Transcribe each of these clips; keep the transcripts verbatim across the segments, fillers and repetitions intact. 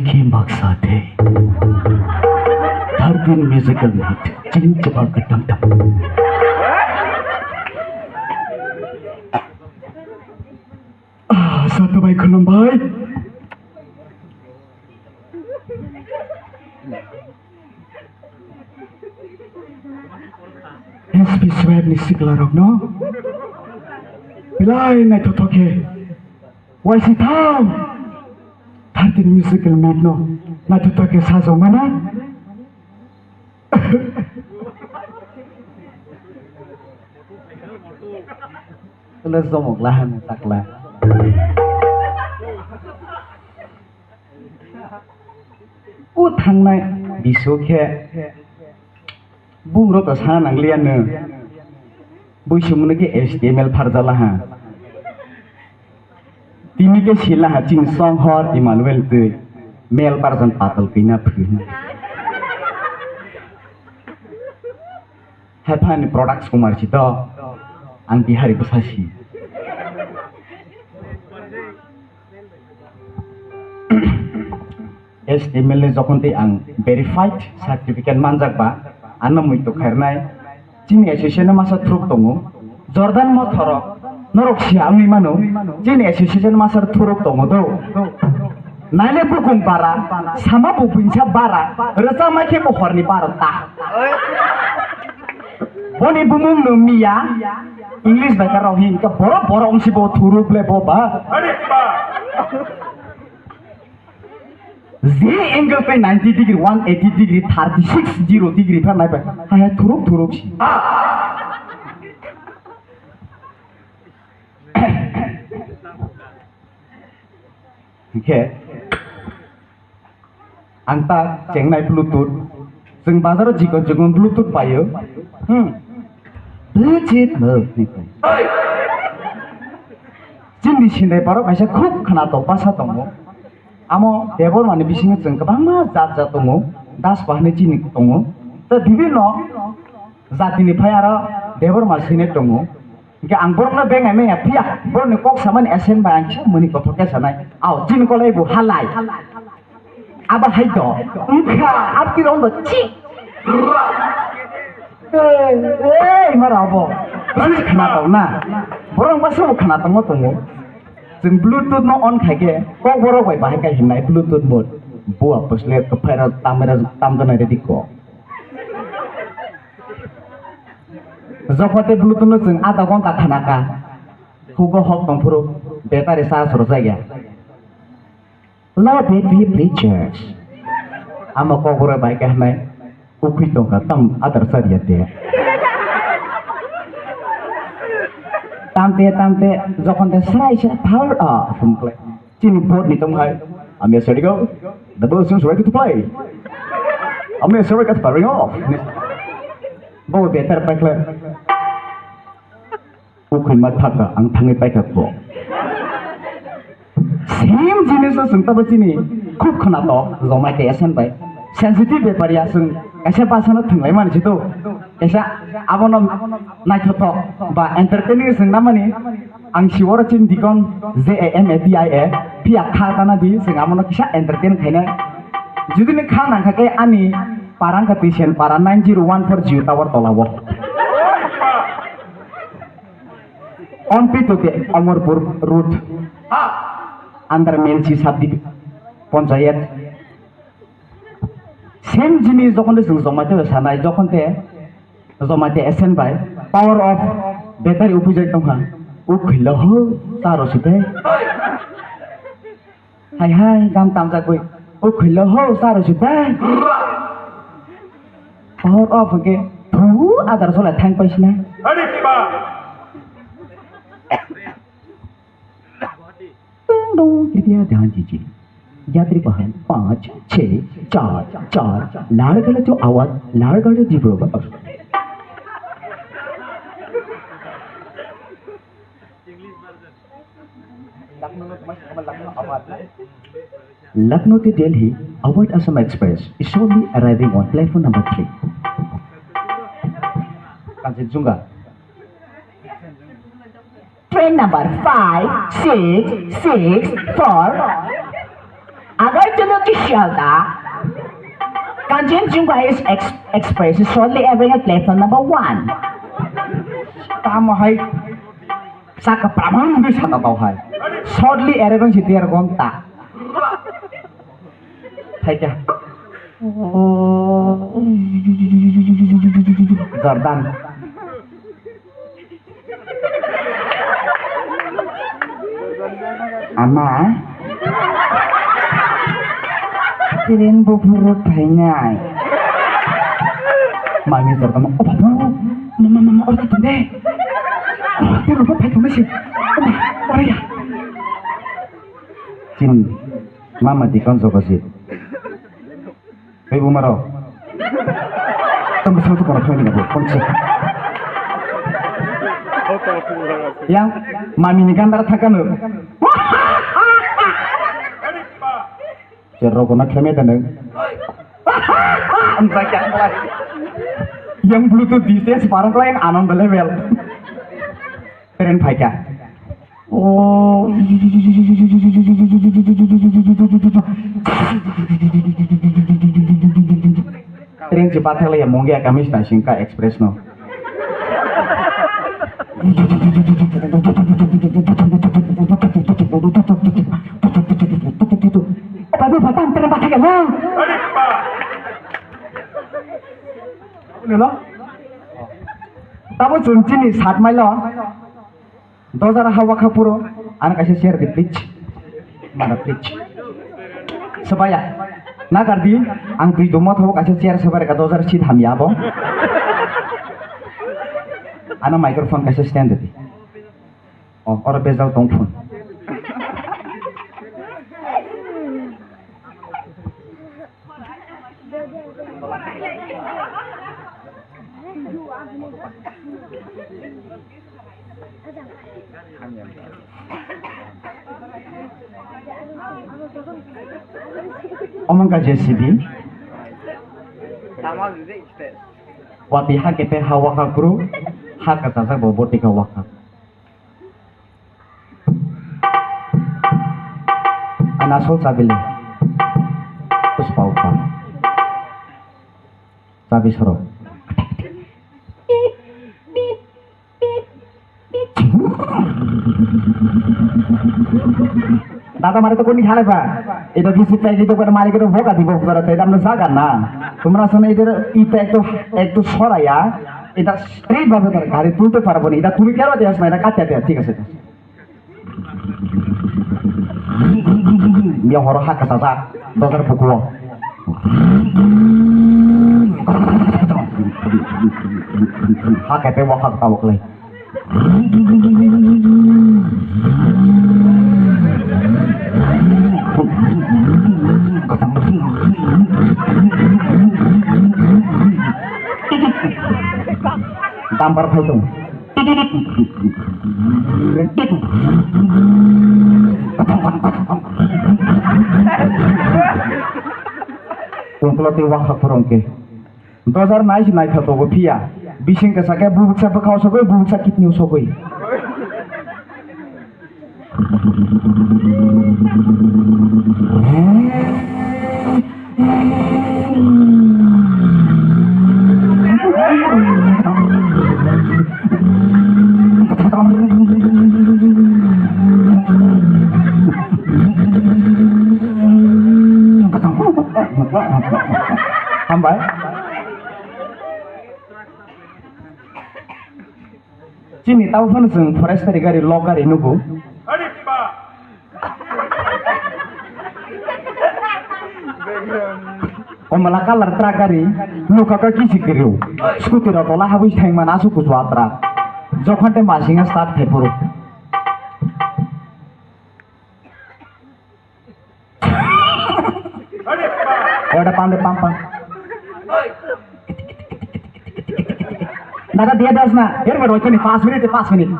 Kim baksa the. Thirteen musical note. Ching chapang katam tam. Ah, satu bai khulumbai. S P Swag ni sikla rokno belai naithothok khe waisi thang thirteen musical meet no naithothok khe sajokmano. Tole somok lahano takla. O thangnai bisu khe bungrok to sana nangliya nw. Buisumuni khe H T M L pharjala ha. Tini khe sila ha chini songhor Emmanuel twi mel parjan patal twina phwrwino. Hai phani products kumar si to ang Bihari bwsa si. S T M L ni jokhon tei ang verified certificate manjak ba, ano muitu khairnai. Chini association masa thuruk tongo, Jordan Mothoro, norok sia wngwi mano, chini association masa thuruk tongo do. Naile bukung bara, sama bo buinsa bara, rwchapmai khe bo horni baro ta. Boni bumung no miya, English bai ka rok hin ka borok borok wngsi bo thuruk le bo ba. Je angle tei ninety degree, one eighty degree, thirty six zero degree pha nai bai. Hai hai thuruk thuruk si. Hingkhe ang ta chengnai Bluetooth, chwng bazaro jikon jikon Bluetooth paio. Hmm. Bluetooth mode ni pai. Chini sindai borok kaisa khub khwnatok basa tongo. Amo Debbarma ni bisingo chwng kwbangma jat jat tongo, das bahani chini tongo. Tei bibinno jatini phai aro Debbarma sine tongo. Hingke ang borokno bengai manya phiya, borokni kok samani esen bai ang kisa mani kothok khe sanai. Ao, chini kolai bo halai. Abo hai do. Wngkha, abtiro wngdo chi. Ei, ei, mara obo. Basi khwnatok na. Borok basi bo khwnatok no tongo. Chwng Bluetooth no on khai khe, kok borok bai bahai khai hinai Bluetooth mode. Bua pwsle kwphaira tamira tamjana ready ko. Jokho tei Bluetooth no chwng adha ghonta khna kha, hugo hok tong phuru battery charge rwjak ya. Low battery please charge. Amo kokborok bai khe hwnwi ukhwi tong kha, tam adar chariya de. Tamte tamte jokhon de srai se power off hwn khlai. Chini board ni tong hai. Ami sorry go. The boss is ready to play. Ami sorry got power off. Bo better paikhle. Ukhwi ma thaka ang thangwi paikha bo. Same jinis no chwng tabo chini khub khwnatok Jamatia S N bai. Sensitive bepar ya chwng kaisa basa no thwnglai mani si to. Kaisa abono naithothok ba entertaining chwng namani. Ang si oro chini dikon J A M A T I A, phiya kha tana di, chwng amono kisa entertain khainai. Judi ni kha nang kha khe ani parang kha twi sen para nine zero one four Jio tower tola o. Ompi to ke Amarpur road. Under Melchi sub division panchayat. Same jinis jokhon de chwng Jamatia sanai, jokhon te Jamatia S N bai power of battery uphijak tongkha, ukhwilo ho charo site. Hai hai gam tamjak bai, ukhwilo ho charo site. Power of ke thu adar sole thang paisina. Dong dong, कृपया ध्यान दीजिए। यात्री वाहन पाँच छः चार चार लाड़गड़ा to Awadh, लाड़गड़ा to Dibrugarh। Lucknow to Delhi, Awadh Assam Express is shortly arriving on platform number three. Kanchenjunga. Train number five six six four. Agartala to Sealdah, Kanchenjunga is ex- express is shortly arriving at platform number one. Tamo hai saka pramang di saka tau hai. Shortly arriving si der gonta. Thaika. Jordan. Ama. Train buphuru phainai. Mami Jordan, o babu. Mama, mama, oro tong de. Oro buphuru phai tong de si. Oro ya. Chini. Mama di kon jogo si. Tei buma rok. Tong bwswk tong kono thangni nabo, konse. Yang mami ni gandara thakano. Cher rok na kheme da nang. Amsa kya khlai. Yang bluetooth di se separang khlai yang ananda level. Train phaikha. Train se pathak laiya mungya kami sna singka express no. Babu batang train pathak ya. Hello? Tabo chwng chini sat mailo. Dojar ha wakha puro, ano kaisa chair di, please. Mana, please. Sebaya, nagar di, ang twi duma thabo kaisa chair sebar ka dojar seat hamya abo. Ano microphone kaisa stand di. Oh, oro bejal tong phone. Omo wngkha J C B. Watwi ha kete ha wakha kru, ha kwchajak bo boti kha wakha. Ani asol chabi le. Puspa ukha. Chabi soro. Dada mare to koni khale ba. Ito kisi pegi to kone mari ke to boka dibo kore to ito amno jaga na. Tumra sone ito ito ekto ekto soraya. Ito straight bhabe tar gari tulte parbo ni. Ito tumi kero de asna ito katte de thik ase. Miya horo ha kwchajak, dojar bukuo. Ha kete bo ha kwchajak le. Dumper phai tong. Tongtwla tei wakha phorong khe. Dojar nai se naithotok bo phiya. Bising kwchak khe bubuksa bwkhao sogwi, bubuksa kidney-o sogwi. Hambai. Chini tamo phano chwng forestry gari, log gari nugo. Komala colour truck gari, nukha ka kisi kiriu. Scooty rok tola habwi thangmani aswk kuchua truck. Jokhon tei masing start khai phuru. Order pam de pam pam. Dada dia das na, here baru itu nih, pas minute, pas minute.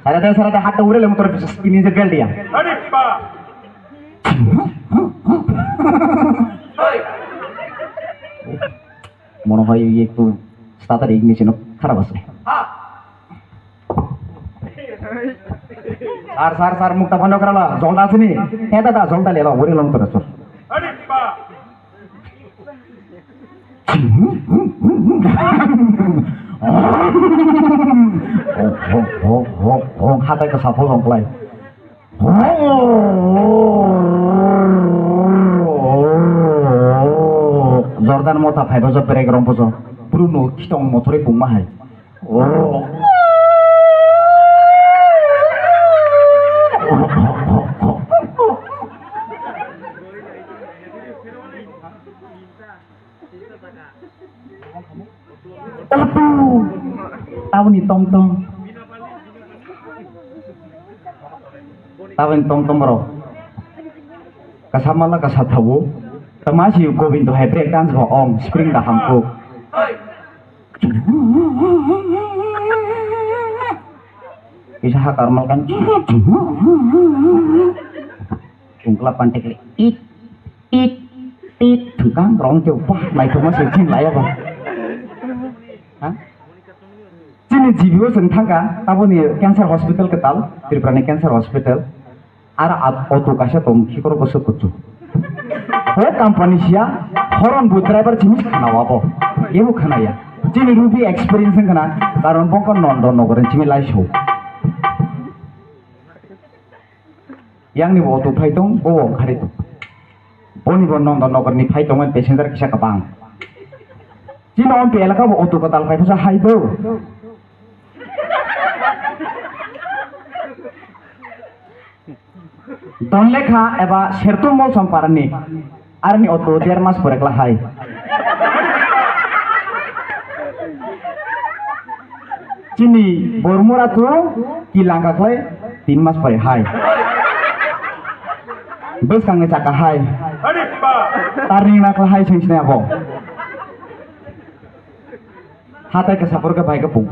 Sarada, sarada, hat udah lem terus ini je bel dia. Mono hoy ye tu starter ignition kharap ase. Sar, sar, sar, mukta phano krala, jolda sini. He dada, jolda lelo, uri long tora sor. Hong, hong, hong, hong, hong, hatai ka sapho jong klai. Jordan motha phai bojo, berek rong bojo. Bruno khitong mothori bungma hai. Auto, taboni tomtom. Taboni tomtom rok. Kasa mala kasa thabu. Tama si Gobindo hai break dance bo ong spring da hamkuk. Kisa hakar malkan. Ungkla pantek le. It. Tit, tit, thwngkang rong khe wah, naithokma se chini laiya ba. Ha? Chini G B o chwng thangkha, taboni cancer hospital kwtal, Tripura ni cancer hospital. Ar at-, auto kaisa tong khikrok bwswk kuchuk. Bo company siya, horn bo driver chini khana abo. Ebo khanaya. Chini Ruby experience wngkha na, karon bongkha Nondon Nogor ni chini laisok. Yang ni bo auto phai tong, bo bo khari tong. Boni bo Nonda Nogor ni phai tong, passenger kisa kabang. Chini ompi elaka bo auto katal phai phasa hai do. Don lekha eba Sertu Molsom parani. Arni auto der mas pore kla hai. Chini Bormura tu kilangka khlai tin mas pore hai. Bwskang ni chaka hai. Tarni na kla hai sing sini abo. Hatai ke sapor ke bai ke pung.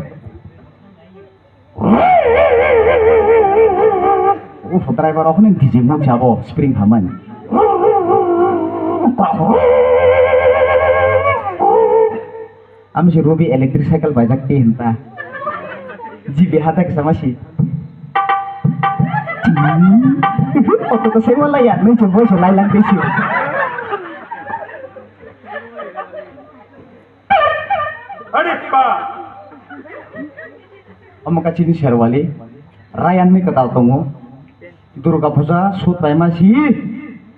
Uf, driver rok ni D J muk sabo spring haman. Ami si Ruby electric cycle baijak ti hinta. G B hatak sama si. Auto ko sewa la ya, nung chumbo se lai lang tisi. Omo kachini Sherwali, Ryan ni kwtal tongo. Durga Puja sut paima si,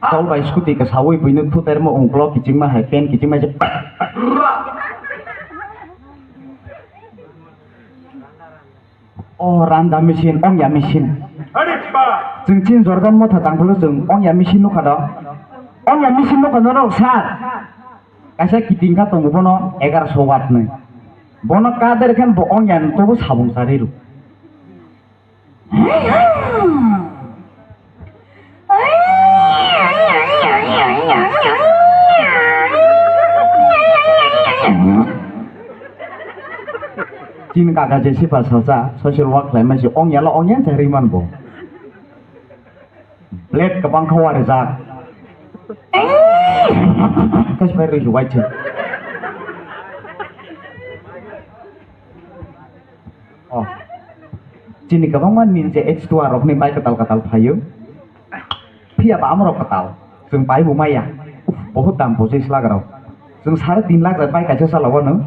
tol bai scooty ka sawi buino thutai rwma ungklo kichingma hai pen kichingma se. O randa machine, ongya machine. Chwng chin Jordan motha tangphuru chwng ongya machine nukha do. Ongya machine nukha norok sir. Kaisa kiting kha tongo bono egaroso watt ni. Bono kader khe bo ongya ni tobo sabung chari rw. Chini kaka je sipa salsa social work khlai masi ongya lo ongya chari man bo. Blade kwbang kha warijak. Khe bai rwisi waithwi. Oh. Chini kwbangma Ninja H two R rokni bai kwtal kwtal phaio. Phiya ba amorok kwtal. Chwng bai bo maya. Uff, bahut dam pochiswk lakh rok. Chwng sare tin lakh bai kaisa chalao no.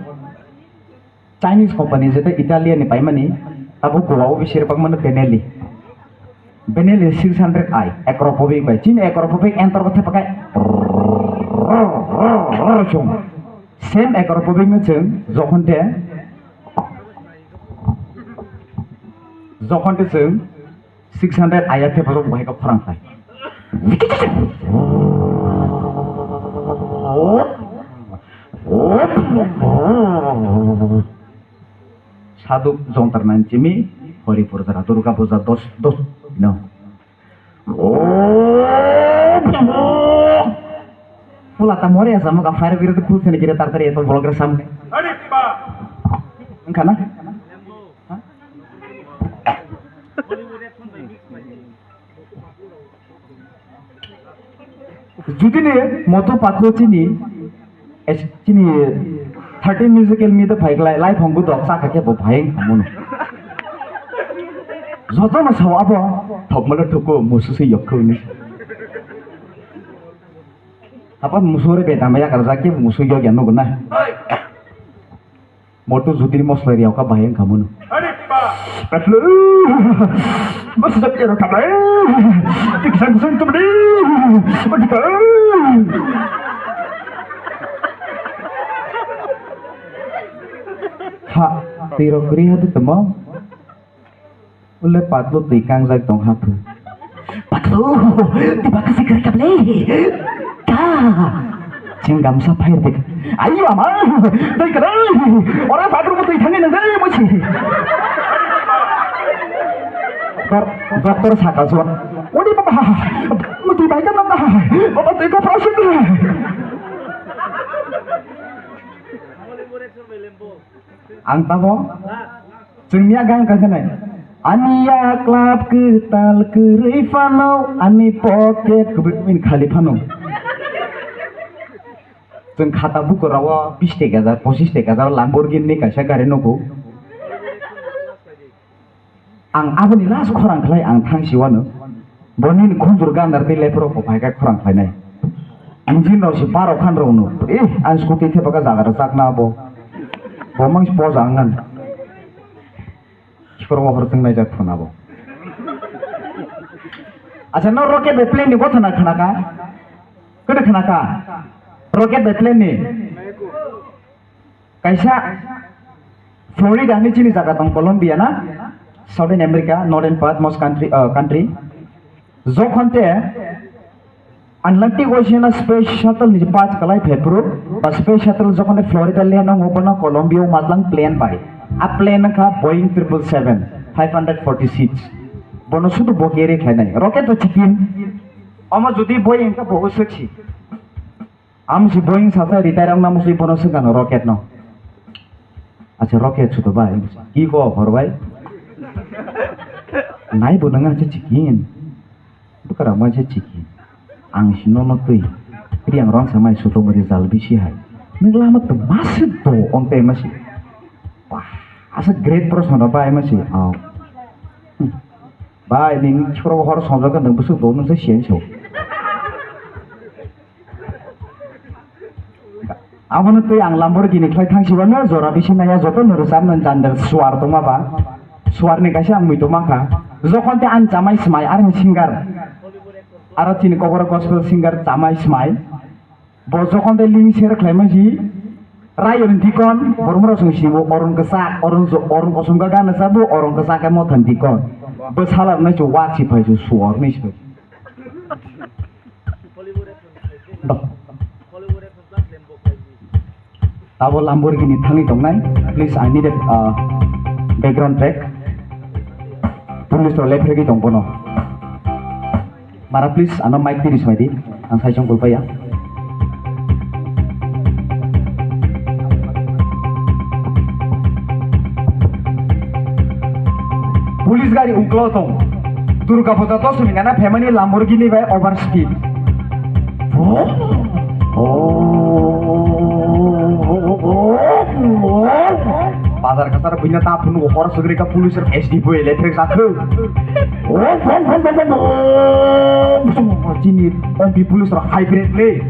Chinese company jeta Italian ni paimani, abo Goa o bisi rebak mano Benelli. Benelli six hundred i, Akrapovic bai. Chini Akrapovic enter ko thepakai. Same Akrapovic no chwng, jokhon te, jokhon te chwng, Six hundred ayat khe borok bahai kok khorang khai. Saduk jontar nai chimi, Hori Purjara, Durga Puja dos, dos, no. Pula ta more asa mo ka fire brigade khul sene kire tar tar eto bolok re samne. Wngkha na? Judini moto patro chini, es-, chini thirteen musical meet phai glai, lai phongo dok chakha khe bo phai wngkha mono. Jotono sao abo, Thokmalo thuko musu se yok khuni. Apa musu re beta maya karja ke musu yok ya nugo na. Motu jutiri mosla riya ka bahai wngkha munu. Petlu. Bas jak ero khabai. Tik sang sang tumdi. Bagi ka. Ha, tiro kri hati temo. Ule patlu twi kangjak tong ha phu. Patlu, twi bakha se kari kable. Ka. Cheng gamsa phai de. Ayo ama, twi kare. Ora patlu twi thangi nang dai mo si. Dor-, doktor sakal suan. Odi baba, mo twi bai ka nang da. Baba twi ko prasuk. Ang tamo. Chwngni a gan kaisa nai. Ani yaklap kwtal kwrwi phano, ani pocket kwbwi kwbwi khali phano. Chwng khata bukurao bis taka hajar, pochis taka hajar Lamborghini ni kaisa gari nugo. Ang aboni last khorang khlai ang thang siwano. Boni khunjur gandar tei lephro ko phaika khorang khlainai. Engine rok se baro khan rok no. Eh, ang scooty thepaka jaga rok chakna abo. Bo mang poja angan. Sikoro hor teng naijak phuna bo. Acha, no rocket bai plane ni gothana khnaka? Kwdwi khnaka? Rocket bai plane ni? Kaisa Florida hinwi chini jaga tong, Colombia na, Southern America, northern part most country, uh, country. Jokhon te Atlantic Ocean a space shuttle ni pass kalai phai phuru, ba space shuttle jokhon te Florida land o, bono Colombia o matlang plane bai. A plane wngkha Boeing triple seven, five hundred forty seats. Bono sudu bo kere khlainai. Rocket to chikin. Omo jodi Boeing wngkha bo swk si. Ang si Boeing sasa retire wngna musi bono swkang rocket no. Acha rocket suto bai. Ki ko hor bai? Nai bo nang acha chikin. Bukara ma acha chikin. Ang si no no twi. Kriang rong sa mai suto mari jal bisi hai. Nang lama to masuk to on time masi. Wah, asa great person bai masi. Oh. Bai, nini chikoro hor songjak nang busuk do nang se siyan so. Abono tei ang Lamborghini khlai thang sibano jora bisi naya joto no rwchapna jandar suar tongma ba. Suar ni kaisa ang mui tongma kha. Jokhon te ang chamai smai arni singer. Aro chini kokborok gospel singer chamai smai. Bo jokhon te ling share khlaima si, Rayon Dikon, borok rok song sini bo Oron Kwchak, Oron jo-, Oron Kosom ga gana sa bo Oron Kwchak ke Mothan Dikon. Bo sala nai chu wak si phai chu suor ni si phai. Dok. Tabo Lamborghini thangwi tongnai. Please, I need a, uh, background track. Police rok lephergwi tong bono. Mara, please, ano mic tiri swmai di. Ang sai chong kulpaya. Police gari uklo tong. Durga Puja dosmi nana family Lamborghini bai over speed. Bazar kasar buina ta phunu hor sugri ka police rok S D boy electric sakhu. Chini ompi police rok hybrid le.